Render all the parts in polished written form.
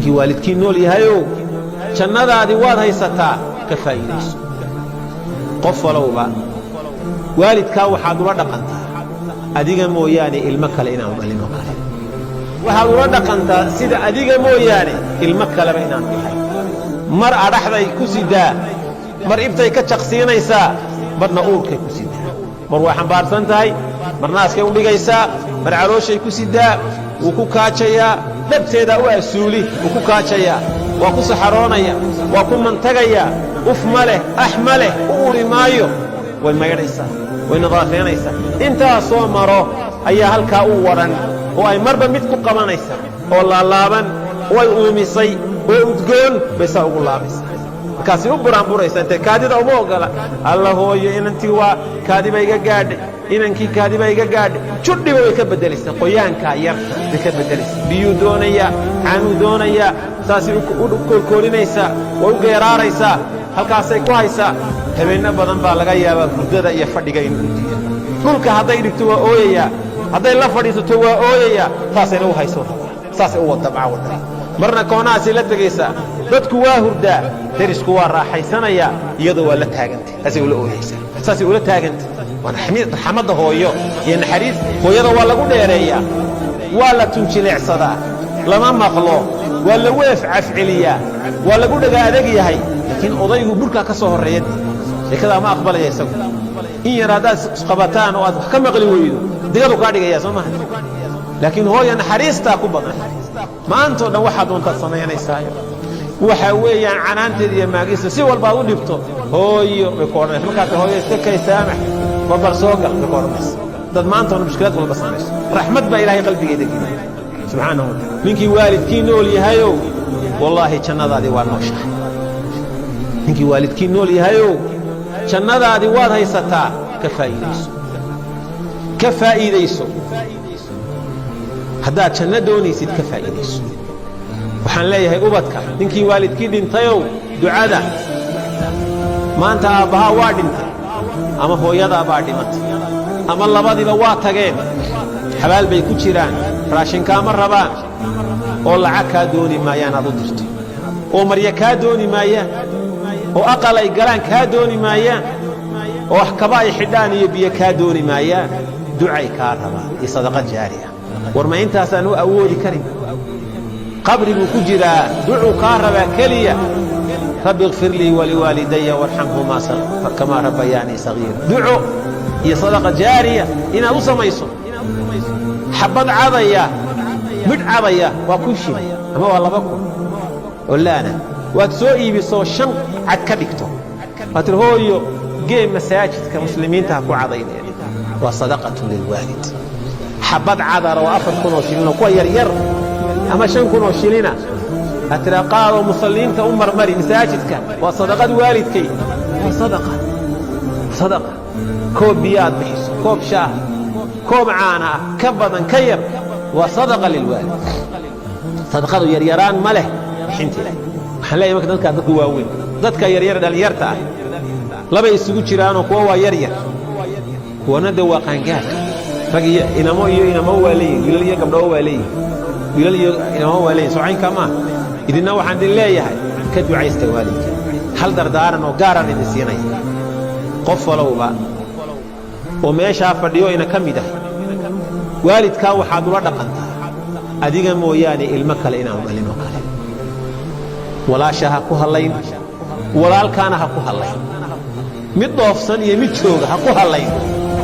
Ninkii waalidkii nool yahayow, jannadaadii waad haysataa, ka faa'iidayso. Qof walowba waalidkaa waxaad ula dhaqantaa adiga mooyaane ilmo kale inaanu dhalin oo kale. Waxaad ula dhaqantaa sida adiga mooyaane ilmo kaleba inaanu lahayn. Mar adhaxday ku sidaa, mar ibtay ka jaqsiinaysaa, marna uurkay ku sidaa. Mar waa xambaarsan tahay, mar naaskay u dhigaysaa, mar calooshay ku sidaa. Wuu ku kaajayaa, dhabteedaa u asuuli, wuu ku kaajayaa, waa ku saxaroonaya, waa ku mantagayaa. Uf ma leh, ax ma leh, u uri maayo. Way maydhaysaa, way nadaafeenaysaa. Intaasoo maro ayaa halkaa u wadhan oo ay marba mid ku qabanaysa oo laalaaban oo ay uumisay oo udgoon bay saa ugu laabaysaa. Markaasay u buraanburaysa intay kaadida uma oggola. Alla hooyo, inantii waa kaadiba iga gaadhay, inankii kaadiba iga gaadhay. Judhiba way ka beddelaysaa, qoyaankaa yar bay ka beddelaysaa. Biyuu doonayaa, caanuu doonayaa, saasay u koolkoolinaysaa, way u geeraaraysaa, halkaasay ku haysaa. Habeenno badan baa laga yaabaa hurdada iyo fadhiga inuu u diido. Dhulka hadday dhigto waa ooyayaa, hadday la fadhiisato waa ooyayaa. Saasayna u hayso, saasay u wadabca wadda. Marna koonahaasay la tegaysaa. Dadku waa hurdaa, derisku waa raaxaysanayaa, iyadoo waa la taagantay, saasay ula ooyaysaa, saasay ula taagantay. Waa raxmadda hooyo iyo naxariis. Hooyada waa lagu dheereeyaa, waa la tunjileecsadaa, lama maqlo, waa lagu efcafceliyaa, waa lagu dhaga adag yahay. Laakiin odaygu burkaa ka soo horreeya, sheekadaa ma aqbalaya isagu. In yar haddaad isqabataan oo aad wax ka maqli weydo, digadu kaa dhigaya, soo maha? Laakiin hooya naxariistaa ku badan. Maantao dhan waxaa doontaad samaynaysaayo, waxa weeyaan canaanteeda iyo maagista si walbaad u dhibto, hooyo bay ku odhanaysa. Markaad hooyo iska kay saamax, babal soo gal bay ku odhanaysa. Dad maanta ona mushkilad walba samayso, raxmad baa Ilaahay qalbigeeda geliyay subxaanahu wa tacala. Ninkii waalidkii nool yahayow, wallaahi jannadaadii waa nooshahay. Ninkii waalidkii nool yahayow, jannadaadii waad haysataa, ka faa'iidayso, ka faa'iidayso. Haddaad janno doonaysid, ka faa'iidayso. Waxaan leeyahay ubadka, ninkii waalidkii dhintayow, ducada. Maanta aabbahaa waa dhintay ama hooyadaa baa dhimatay ama labadiiba waa tageen, xabaal bay ku jiraan. Raashinkaama rabaan oo lacag kaa dooni maayaan aad u dirto, oo marya kaa dooni maayaan, oo aqal ay galaan kaa dooni maayaan, oo wax kaba ay xidhaan iyo biyo kaa dooni maayaan. Ducay kaa rabaan iyo sadaqa jaari ah. War ma intaasaan u awoodi karin? Qabri buu ku jiraa, ducuu kaa rabaa keliya. Rabbi ikfir lii waliwaalidaya warxamhumaa kamaa rabbayaanii sagiira. Duco iyo sadaqa jaariya inaad u samayso. Xabbad cadaya, midh cadaya waa 1000 shilin ama waa 2000 oo laana waad soo iibisoo shan cad ka dhigto, waad tir hooyo gee masaajidka, muslimiinta ha ku cadayneen. Waa sadaqatun lilwaalid. Xabbad cadara oo 4000 oo shilin oo kuwa yaryar ama 5000 oo shilina aad tiraa qaadoo musalliinta u marmari masaajidka, waa sadaqad waalidkay, waa sadaqa. Sadaqa koob biyo aad bixiso, koob shaah, koob caana ah, ka badan ka yar, waa sadaqa lilwaalid. Sadaqadu yaryaraan ma leh bixinteeda. Waxaan leeyahay marka dadkaa, dadku waaweyn, dadka yaryar, dhallinyarta ah, labay isugu jiraanoo kuwa waa yaryar, kuwana de waa qaangaad. Rag iyo inamo iyo inamo waa leeyihin, wiilal iyo gabdhoo waa leeyihin, wiilal iyo inamo waa leeyihin. Socaynkaa maaha. Idinna waxaan idin leeyahay ka ducaysta waalidka. Hal dardaaran oo gaaraan idin siinaya. Qof walowba oo meeshaa fadhiyo ina ka mid ah, waalidkaa waxaad ula dhaqantaa adiga mooyaane ilmo kale inaanu dhalin oo kale. Walaasha ha ku hallayn, walaalkaana ha ku hallayn, mid dhoofsan iyo mid jooga ha ku hallayn.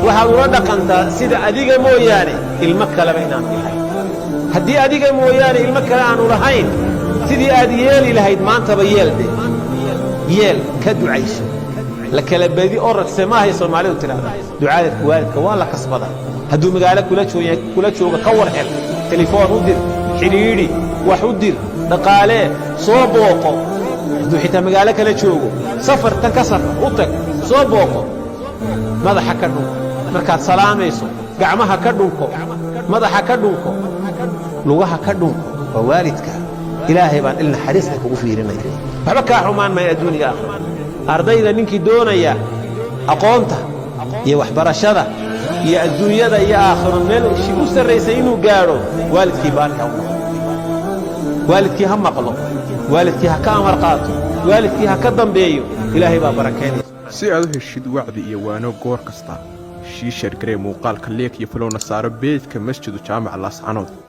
Waxaad ula dhaqantaa sida adiga mooyaane ilmo kaleba inaanu lahayn. Haddii adiga mooyaane ilmo kale aanu lahayn, sidii aad yeeli lahayd maantaba yeelde, yeel, ka ducayso. La kala bedi oradse maahay Soomaalidu tidhahda. Ducaadadka waalidka waa la kasbadaa. Hadduu magaalo kula joogo, ka war hel, telefoon u dir, xidhiidhi, wax u dir, dhaqaalee, soo booqo. Hadduu xitaa magaalo kala joogo, safar tan ka safar u tag, soo booqo. Madaxa ka dhunko markaad salaamayso, gacmaha ka dhunko, madaxa ka dhunko, lugaha ka dhunko. Waa waalidka. Ilaahay baan il naxariista kugu fiirinaya, waxba kaa xumaan maya adduuniga aakhira. Ardayda, ninkii doonaya aqoonta iyo waxbarashada iyo adduunyada iyo aakhiro meel u sarraysay inuu gaadho, waalidkii baari ha u noqo. Waalidkii ha maqlo, waalidkii ha ka amar qaato, waalidkii ha ka dambeeyo. Ilaahay baa barakaynaya. Si aad u heshid wacdi iyo waano goor kasta, sii share garee muuqaalka, like iyo followna saaro page-ka Masjidu Jaamaca Laascanood.